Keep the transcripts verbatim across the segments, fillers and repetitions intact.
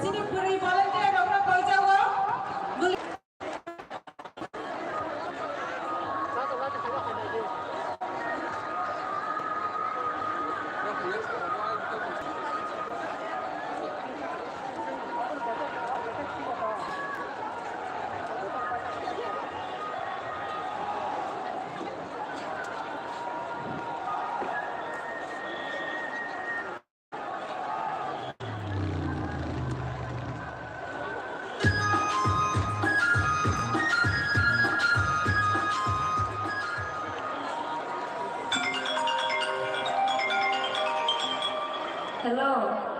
Chini puri volunteer rokno koijago. Hello.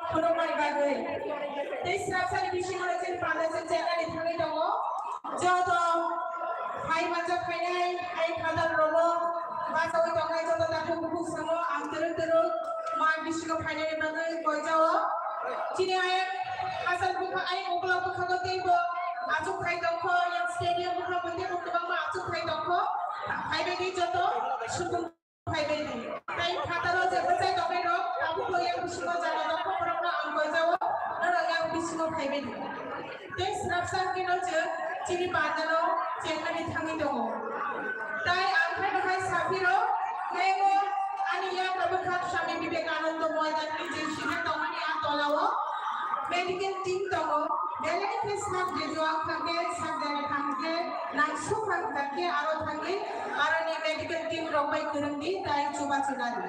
Khulumnani bagwi. Tei srapsani bisingo chini panda se chenani thangwi tongo. Joto hai manjak phainai, hai khadar rogo, bachawi tongnai joto takhuk bukhuk samo ang twrwk twrwk mai bisingo phainani bagwi koijao. Chini ayang hachal bwkha, ayang ukla bwkhago teibo achuk khai tongkho, yang stadium bwkha bo teibo kwbangma achuk khai tongkho. Phaibai di joto, sukung phaibai di. Tei phataro je bwchai tongnai rok, tabukbo yang bisingo jana tongkho, borokno ang koijao, norok yang bisingo phaibai di. Tei srapsa hwnkhe no chwng chini pandano chengnani thangwi tongo. Tai ang khe bahai saphiro, mengo ani yagra bwkha Swami Vivekananda Moidanni je side tongmani a tolao medical team tongo. Belai khe sak dejo wngkha khe sak dere thang khe nangsuk wngkha khe aro thangwi aroni medical team rok bai kwrwng di tai chubachu nadi.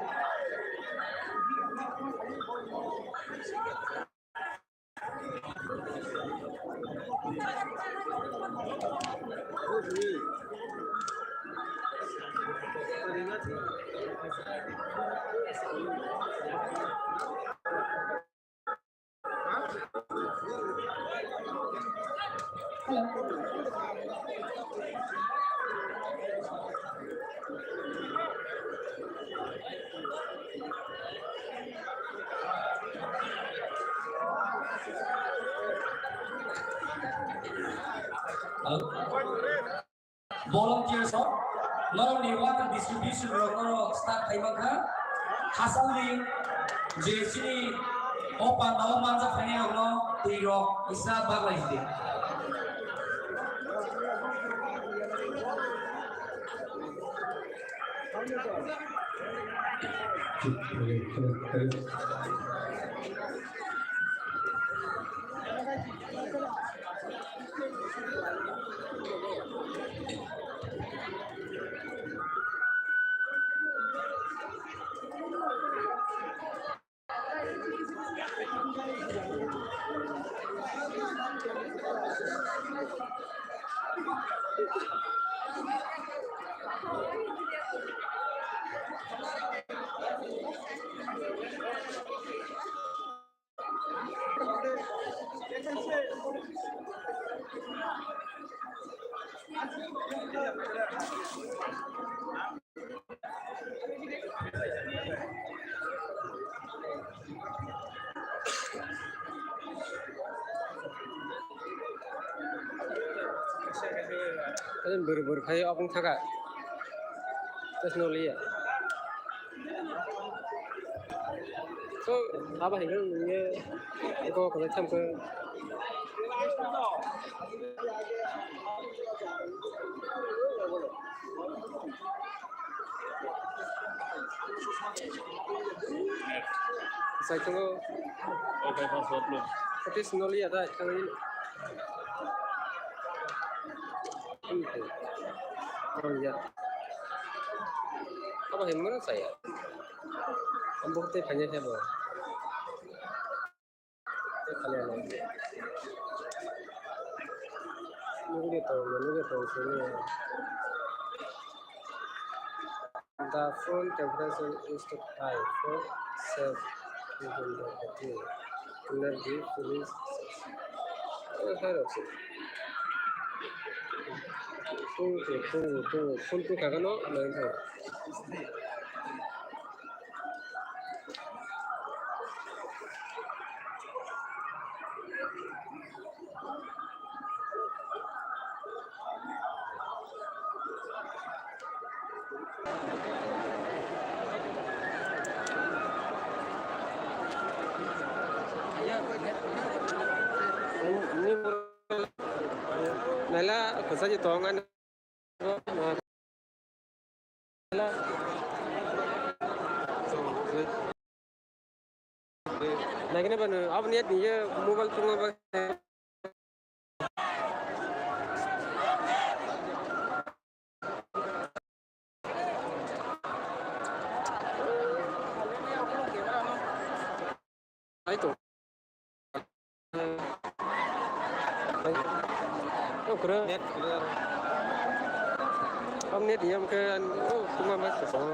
Hello. Volunteers rok, norokni water distribution rok norok start khai mankha. Hasalni je chini o pandao manjak khainai rokno twi rok kisa baglai di. Bwrwi bwrwi phai okhwng thaka. Tei swnam liya. To abo hai khe nungya go kwlai tham khe. Sai tongo. Oke, pas upload. Tei swnam liya da thangwi. Abo hai mano saya. Abo tei phanya khe bo. Tei khali ano. Nugui tong, nugui tong sini. The phone temperature is too high for safe drinking water. Energy police. Eh, hai rok se. Phone tu, phone tu, phone tu kagano, nang thang. Naila kwchajak tong ani. Naikhe bano aboni ya tini mobile tungma ba. Ai to. Oh, kurang. Net kurang. Om net diam ke, oh, cuma mas kosong.